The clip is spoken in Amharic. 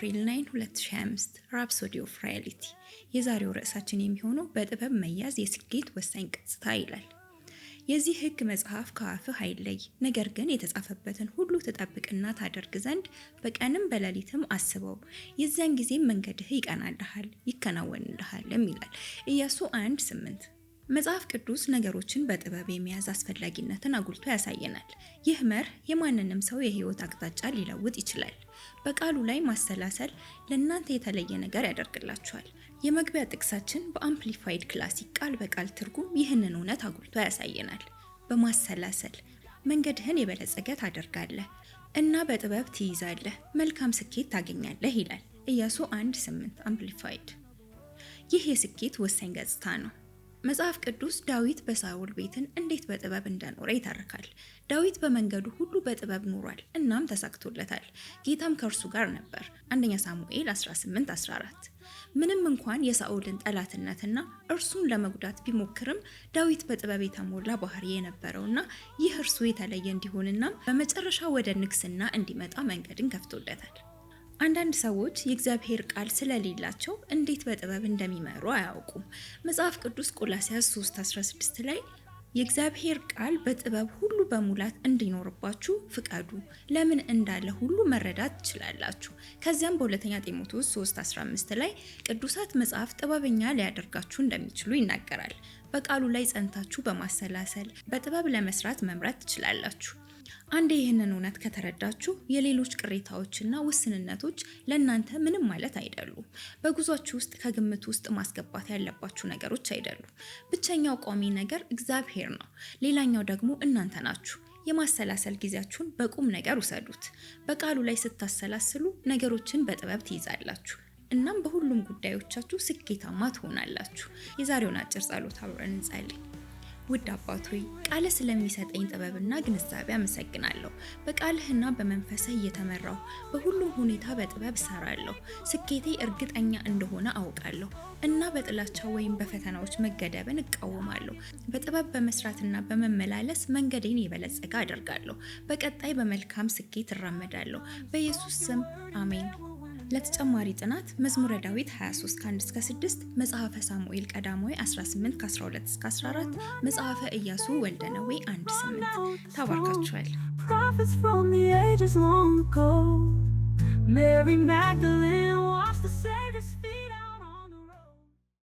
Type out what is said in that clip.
ኤፕሪል 9 2025፣ Rhapsody of Realities። የዛሬው ርዕሳችን የሚሆነው በጥበብ መያዝ የስኬት ወሳኝ ገጽታ ይላል። የዚህ ሕግ መጽሐፍ ከአፍህ አይለይ፣ ነገር ግን የተጻፈበትን ሁሉ ትጠብቅና ታደርግ ዘንድ በቀንም በሌሊትም አስበው፣ የዚያን ጊዜም መንገድህ ይቀናልሃል ይከናወንልሃልም ይላል። ኢያሱ 1:8። መጽሐፍ ቅዱስ ነገሮችን በጥበብ የመያዝ አስፈላጊነትን አጉልቶ ያሳየናል። ይህ መርህ የማንንም ሰው የህይወት አቅጣጫ ሊለውጥ ይችላል። በቃሉ ላይ ማሰላሰል ለእናንተ የተለየ ነገር ያደርግላችኋል። የመግቢያ ጥቅሳችን በ Amplified Classic ቃል በቃል ትርጉም ይህንን እውነት አጉልቶ ያሳየናል። በማሰላሰል መንገድህን የበለጸገ ታደርጋለህ እና በጥበብ ትይዛለህ፣ መልካም ስኬት ታገኛለህ ይላል። ኢያሱ 1:8 Amplified። ይህ የስኬት ወሳኝ ገጽታ ነው። መጽሐፍ ቅዱስ ዳዊት በሳኦል ቤትን እንዴት በጥበብ እንደኖረ ይተርካል። ዳዊት በመንገዱ ሁሉ በጥበብ ኖሯል፣ እናም ተሳክቶለታል። ጌታም ከእርሱ ጋር ነበር። አንደኛ ሳሙኤል 18:14። ምንም እንኳን የሳኦልን ጠላትነትና እርሱን ለመጉዳት ቢሞክርም፣ ዳዊት በጥበብ የተሞላ ባህሪ የነበረውና ይህ እርሱ የተለየ እንዲሆንና በመጨረሻ ወደ ንግስና እንዲመጣ መንገድን ከፍቶለታል። አንዳንድ ሰዎች የእግዚአብሔር ቃል ስለሌላቸው እንዴት በጥበብ እንደሚመሩ አያውቁም። መጽሐፍ ቅዱስ ቆላስያስ 3:16 ላይ የእግዚአብሔር ቃል በጥበብ ሁሉ በሙላት እንዲኖርባችሁ ፍቀዱ፣ ለምን እንዳለ ሁሉ መረዳት ትችላላችሁ። ከዚያም በሁለተኛ ጢሞቴዎስ 3:15 ላይ ቅዱሳት መጽሐፍ ጥበበኛ ሊያደርጋችሁ እንደሚችሉ ይናገራል። በቃሉ ላይ ጸንታችሁ በማሰላሰል በጥበብ ለመስራት መምራት ትችላላችሁ። አንዴ ይህንን እውነት ከተረዳችሁ የሌሎች ቅሬታዎችና ውስንነቶች ለእናንተ ምንም ማለት አይደሉም። በጉዟችሁ ውስጥ ከግምት ውስጥ ማስገባት ያለባችሁ ነገሮች አይደሉም። ብቸኛው ቋሚ ነገር እግዚአብሔር ነው። ሌላኛው ደግሞ እናንተ ናችሁ። የማሰላሰል ጊዜያችሁን በቁም ነገር ውሰዱት። በቃሉ ላይ ስታሰላስሉ ነገሮችን በጥበብ ትይዛላችሁ። እናም በሁሉም ጉዳዮቻችሁ ስኬታማ ትሆናላችሁ። የዛሬውን አጭር ጸሎት አብረን እንጸልይ። ውድ አባት ሆይ፣ ቃልህ ስለሚሰጠኝ ጥበብና ግንዛቤ አመሰግናለሁ። በቃልህና በመንፈስህ እየተመራሁ በሁሉም ሁኔታ በጥበብ እሰራለሁ። ስኬቴ እርግጠኛ እንደሆነ አውቃለሁ እና በጥላቻ ወይም በፈተናዎች መገደብን እቃወማለሁ። በጥበብ በመስራትና በመመላለስ መንገዴን የበለጸገ አደርጋለሁ። በቀጣይ በመልካም ስኬት እራመዳለሁ። በኢየሱስ ስም አሜን። ለተጨማሪ ጥናት መዝሙረ ዳዊት 23 ከ1 እስከ 6፣ መጽሐፈ ሳሙኤል ቀዳማዊ 18 ከ12 እስከ 14፣ መጽሐፈ ኢያሱ ወልደ ነዌ 1 8። ተባርካችኋል። Prophets from the ages long ago. Mary Magdalene.